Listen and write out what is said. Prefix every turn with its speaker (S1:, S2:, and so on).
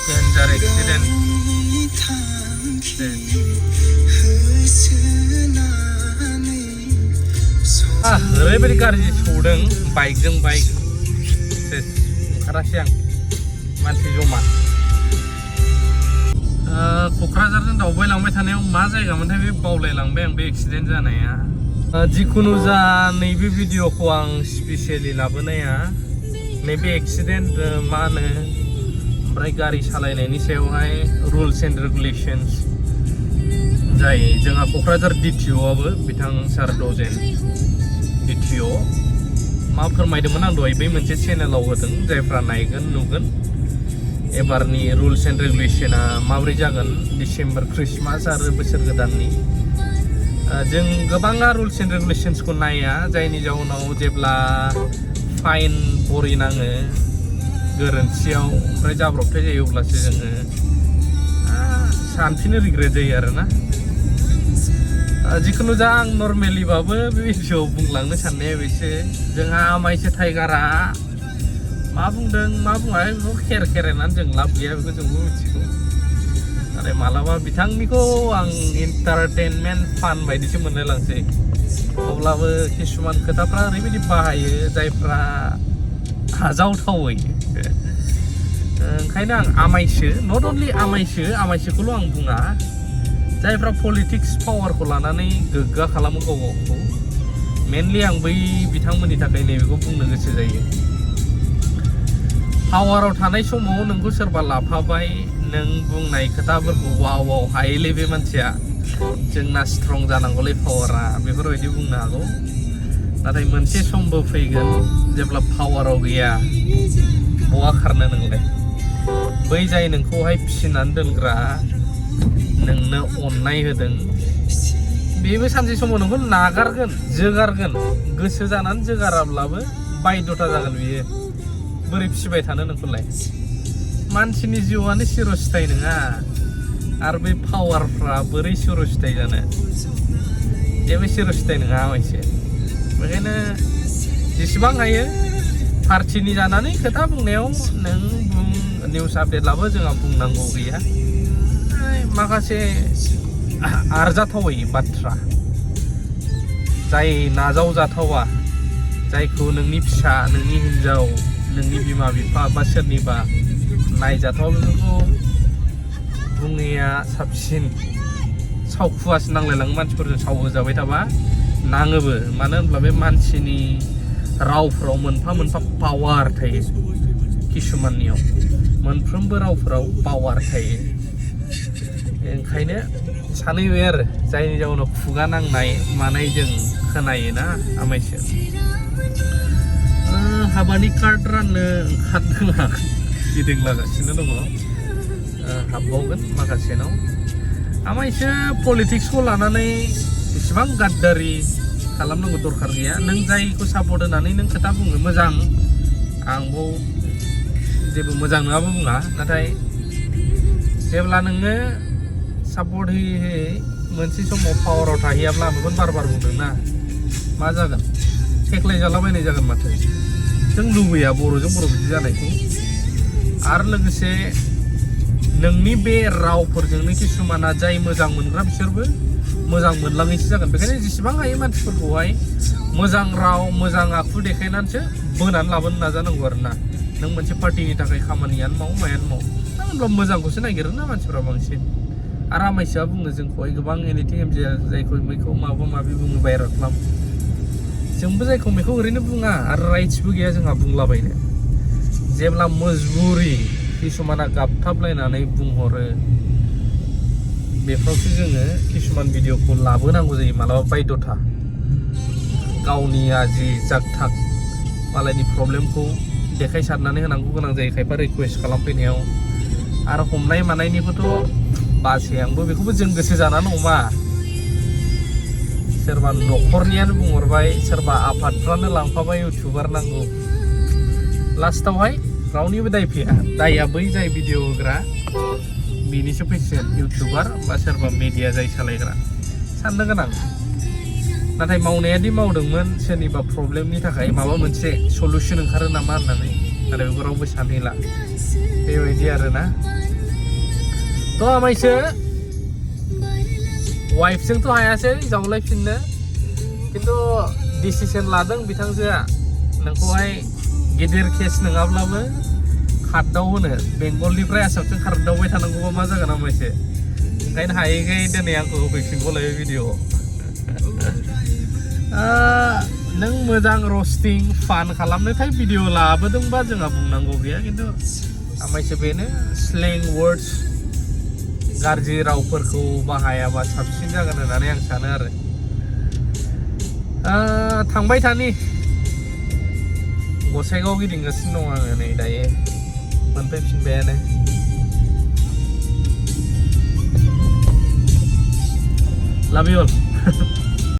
S1: डेन्जार accident ओरैबायदि गाज्रि सौदों बाइकजों बाइक ओंखारासै आं मानसि जमा क'क्राझारजों दावबायलांबाय थानायाव मा जायगामोनथाय बे बावलायलांबाय आं बे एक्सिडेन्ट जानाया जिखुनु जा नैबे भिडिअखौ आं स्पेसियेलि लाबोनाया नैबे एक्सिडेन्ट मा होनो ओमफ्राय गारि सालायनायनि सायावहाय रुल्स एन्ड रेगुलेशन्स जाय जोंहा क'क्राझार DTOआबो बिथां सार दजेन DTO मा फोरमायदोंमोन आं दहाय बै मोनसे चेनेलाव होदों जायफ्रा नायगोन नुगोन एबारनि रुल्स एन्ड रेगुलेशना माबोरै जागोन डिसेम्बर क्रिसमास आरो बोसोर गोदाननि जों गोबाङा रुल्स एन्ड रेगुलेशन्सखौ नाया जायनि जाउनाव जेब्ला फाइन भरिनाङो गोरोन्थियाव ओमफ्राय जाब्रबथाय जायो अब्लासो जोङो सानफिनो रिग्रेट जायो आरोना जिखुनु जा आं नर्मेलिबाबो बे भिडिअआव बुंलांनो साननाया बेसो जोंहा आमायसो टाइगारा मा बुंदों मा बुङा बेखौ खेरायनानै जों लाब गैया बेखौ जोंबो मिथिगौ नाथाय मालाबा बिथांनिखौ आं इन्टारटेनमेन्ट फान बायदिसो मोनलायलांसै अब्लाबो किसुमान खोथाफ्रा ओरैबायदि बाहायो जायफ्रा आजावथावै ओंखायनो आं आमायसो नट अनलि आमायसोखौल' आं बुङा जायफ्रा पलिटिक्स पावारखौ लानानै गोग्गा खालामो गाव गावखौ मेनलि आं बै बिथांमोननि थाखाय नैबेखौ बुंनो गोसो जायो पावाराव थानाय समाव नोंखौ सोरबा लाफाबाय नों बुंनाय खोथाफोरखौ वाव हायोलै बे मानसिया जोंना स्ट्रं जानांगौलै पावारा बेफोरबायदि बुंनो हागौ नाथाय मोनसे समबो फैगोन जेब्ला पावाराव गैया बहा खारनो नोंलाय बै जाय नोंखौहाय फिसिनानै दोनग्रा नोंनो अननाय होदों बेबो सानसे समाव नोंखौ नागारगोन जोगारगोन गोसो जानानै जोगाराब्लाबो बायध'था जागोन बियो बोरै फिसिबाय थानो नोंखौलाय मानसिनि जिउआनो चिरस्थायी नङा आरो बै पावारफ्रा बोरै चिरस्थायी जानो जेबो चिरस्थायी नङा आमायसो बेखायनो जेसेबां हायो पार्टिनि जानानै खोथा बुंनायाव नों बुं निउस आपडेट लाबो जोंहा बुंनांगौ गैया माखासे आरजाथावै बाथ्रा जाय नाजावजाथावा जायखौ नोंनि फिसा नोंनि हिन्जाव नोंनि बिमा बिफा बा सोरनिबा नायजाथाव बेफोरखौ बुङैया साबसिन सावखुवासो नांलायलाङो मानसिफोरजों सावहोजाबाय थाबा नाङोबो मानो होनब्ला बे मानसिनि रावफ्राव मोनफा मोनफा पावार थायो किसुमाननियाव मोनफ्रोमबो रावफोराव पावार थायो ओंखायनो सानैबाय आरो जायनि जाउनाव खुगा नांनाय मानाय जों खोनायोना आमायसो हाबानि कार्ड राननो ओंखारदों आं गिदिंलागासिनो दङ हाबबावगोन माखासेनाव आमायसो पलिटिक्सखौ लानानै इसेबां गाद्दारि खालामनांगौ दरखार गैया नों जायखौ सापर्ट होनानै नों खोथा बुङो मोजां आंबो जेबो मोजां नङाबो बुङा नाथाय जेब्ला नोङो सापर्ट होयै मोनसे समाव पावाराव थाहैयाब्ला बेखौनो बार बुंदोंना मा जागोन थेख्लाय जालाबायनाय जागोन माथो जों लुबैया बर'जों बर' बिदि जानायखौ आरो लोगोसे नोंनि बे रावफोरजोंनो किसुमाना जाय मोजां मोनग्रा बिसोरबो मोजां मोनलाङैसो जागोन बेखायनो जेसेबां हायो मानसिफोरखौहाय मोजां राव मोजां आखु देखायनानैसो बोनानै लाबोनो नाजानांगौ आरोना नों मोनसे पार्टिनि थाखाय खामानियानो माव मायानो माव होनब्ला मोजांखौसो नागिरो ना मानसिफ्रा बांसिन आरो आमायसोआ बुङो जोंखौहाय गोबां एनिथिं एमजिया जायखौ मैखौ माबा माबि बुङो भाइरेल खालाम जोंबो जायखौ मैखौ ओरैनो बुङा आरो राइट्सबो गैया जोंहा बुंलाबायनो जेब्ला मजबुरि किसुमाना गाबथाबलायनानै बुंहरो बेफ्रावसो जोङो किसुमान भिडिअखौ लाबोनांगौ जायो मालाबा बायध'था गावनि आजि जागथाग मालायनि प्रब्लेमखौ देखायसारनानै होनांगौ गोनां जायो खायफा रिकुवेस्ट खालामफैनायाव आरो हमनाय मानायनिखौथ' बासै आंबो बेखौबो जों गोसो जानानै हमा सोरबा न'खरनियानो बुंहरबाय सोरबा आफादफ्रानो लांफाबाय इउटिउबार नांगौ लास्टावहाय रावनिबो दाय फैया दाया बै जाय भिडिअ होग्रा बेनिसो फैसिगोन इउटिउबार बा सोरबा मिडिया जाय सालायग्रा साननो गोनां नाथाय मावनायादि मावदोंमोन सोरनिबा प्रब्लेमनि थाखाय माबा मोनसे सलुसन ओंखारो नामा होननानै नाथाय बेखौ रावबो सानहैला बेबायदि आरोना तो आमायसो वाइफजोंथ' हायासै जावलायफिननो खिन्थु डिसिसन लादों बिथांजोआ नोंखौहाय गिदिर केस नङाब्लाबो खारदाव होनो बेंगलनिफ्राय आसामथिं खारदावबाय थानांगौबा मा जागोन आमायसो ओंखायनो हायैखाय दिनै आंखौ होफैफिनबावलाय भिडिअ नों मोजां रस्टिं फान खालामनोथाय भिडिअ लाबोदोंबा जोंहा बुंनांगौ गैया खिन्थु आमायसो बेनो स्लें वर्ड्स गाज्रि रावफोरखौ बाहायाबा साबसिन जागोन होननानै आं सानो आरो थांबाय थानि गसाइगाव गिदिंगासिनो दं आङो नै दायो मोनफैफिनबायानो लाभ इउ अल